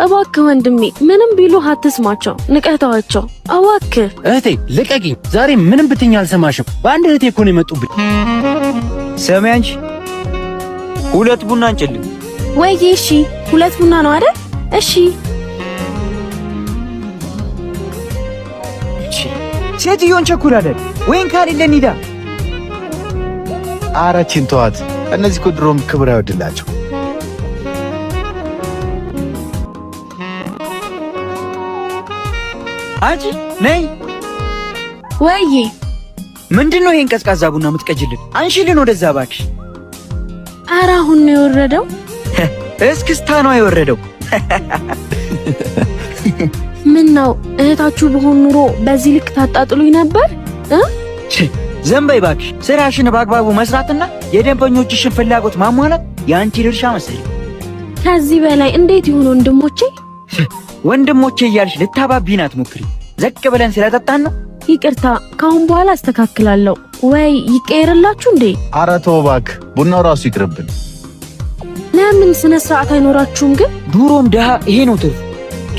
እባክህ ወንድሜ፣ ምንም ቢሉህ አትስማቸው፣ ንቀህ ተዋቸው። እባክህ። እህቴ ልቀቂኝ! ዛሬ ምንም ብትኝ አልሰማሽም። በአንድ እህቴ እኮ ነው የመጡብኝ። ስሚ አንቺ፣ ሁለት ቡና አንጭልኝ። ወይዬ፣ እሺ፣ ሁለት ቡና ነው አይደል? እሺ። ሴትዮን ቸኩላለን ወይን ካሌለ እንሂዳ። ኧረ ቺን ተዋት። እነዚህ እኮ ድሮም ክብር አይወድላቸው። አንቺ ነይ። ወይዬ። ምንድን ነው ይሄን ቀዝቃዛ ቡና የምትቀጅልን? አንሺልን ወደዛ እባክሽ። ኧረ አሁን ነው የወረደው። እስክስታ ነው የወረደው። ምን ነው እህታችሁ ብሆን ኑሮ በዚህ ልክ ታጣጥሉኝ ነበር እ? ዝም በይ እባክሽ። ስራሽን በአግባቡ መስራትና የደንበኞችሽን ፍላጎት ማሟላት የአንቺ ድርሻ መሰለኝ። ከዚህ በላይ እንዴት ይሁን ወንድሞቼ? ወንድሞቼ እያልሽ ልታባቢን አትሞክሪ። ዘቅ ብለን ስለጠጣን ነው። ይቅርታ፣ ከአሁን በኋላ አስተካክላለሁ። ወይ ይቀየርላችሁ እንዴ? ኧረ ተው እባክህ፣ ቡናው ራሱ ይቅርብን። ለምን ስነ ስርዓት አይኖራችሁም ግን? ድሮም ድሃ ይሄ ነው ትርፉ።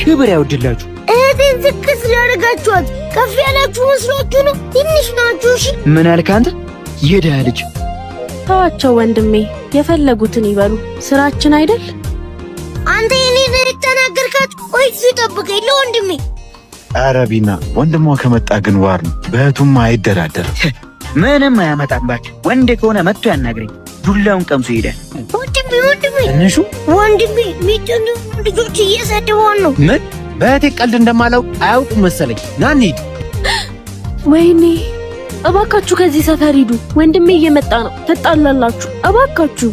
ክብር ያውድላችሁ። እህቴን ዝቅ ስላደረጋችኋት ከፍ ያላችሁ መስሏችሁ ነው? ትንሽ ናችሁ። እሺ። ምን አልክ አንተ የድሃ ልጅ? ተዋቸው ወንድሜ፣ የፈለጉትን ይበሉ። ስራችን አይደል? አንተ የኔን እህት ተናገርካት? ቆይ እዚሁ ጠብቀኝ ለወንድሜ። ኧረ ቢና፣ ወንድሟ ከመጣ ግን war ነው። በእህቱማ አይደራደርም። ምንም አያመጣም እባክህ። ወንድ ከሆነ መጥቶ ያናግረኝ። ዱላውን ቀምሶ ይሄዳል። ወንድሜ፣ ወንድሜ፣ ትንሹ። ወንድሜ፣ ሚጥኑ ልጆች እየሰደቧን ነው። ምን? በእህቴ ቀልድ እንደማላውቅ አያውቁም መሰለኝ። ና እንሂድ። ወይኔ፣ እባካችሁ ከዚህ ሰፈር ሂዱ። ወንድሜ እየመጣ ነው። ትጣላላችሁ። እባካችሁ።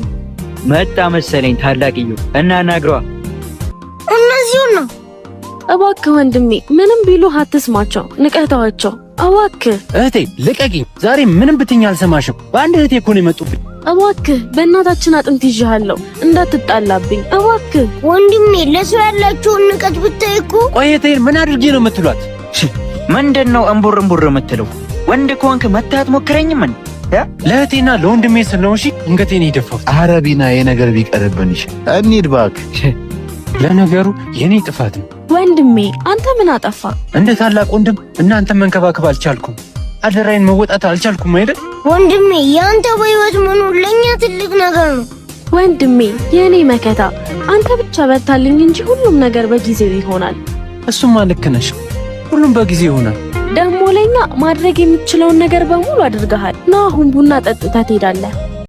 መጣ መሰለኝ ታላቅየው። እናናግረዋ። እነዚሁን ነው። እባክህ ወንድሜ፣ ምንም ቢሉህ አትስማቸው፣ ንቀህ ተዋቸው። እባክህ። እህቴ ልቀቂኝ! ዛሬ ምንም ብትኝ አልሰማሽም። በአንድ እህቴ እኮ ነው የመጡብኝ። እባክህ፣ በእናታችን አጥንት ይዤሃለሁ፣ እንዳትጣላብኝ እባክህ። ወንድሜ፣ ለሰው ያላቸውን ንቀት ብታይ እኮ። ቆይ እህቴን ምን አድርጌ ነው የምትሏት? ምንድን ነው እምቡር እምቡር የምትለው? ወንድ ከሆንክ መተህ አትሞክረኝም እንዴ? ለእህቴና ለወንድሜ ስል ነው እሺ አንገቴን የደፋሁት። ኧረ ቢና፣ ይሄ ነገር ቢቀርብን ይሻላል። እንሂድ እባክህ። ለነገሩ የኔ ጥፋት ነው። ወንድሜ፣ አንተ ምን አጠፋ? እንደ ታላቅ ወንድም እናንተን መንከባከብ አልቻልኩም። አደራዬን መወጣት አልቻልኩም አይደል? ወንድሜ፣ የአንተ በህይወት መኖር ለእኛ ትልቅ ነገር ነው። ወንድሜ፣ የኔ መከታ፣ አንተ ብቻ በርታልኝ እንጂ ሁሉም ነገር በጊዜው ይሆናል። እሱማ ልክ ነሽ። ሁሉም በጊዜ ይሆናል። ደግሞ ለኛ ማድረግ የምትችለውን ነገር በሙሉ አድርገሃል። ና አሁን ቡና ጠጥተህ ትሄዳለህ።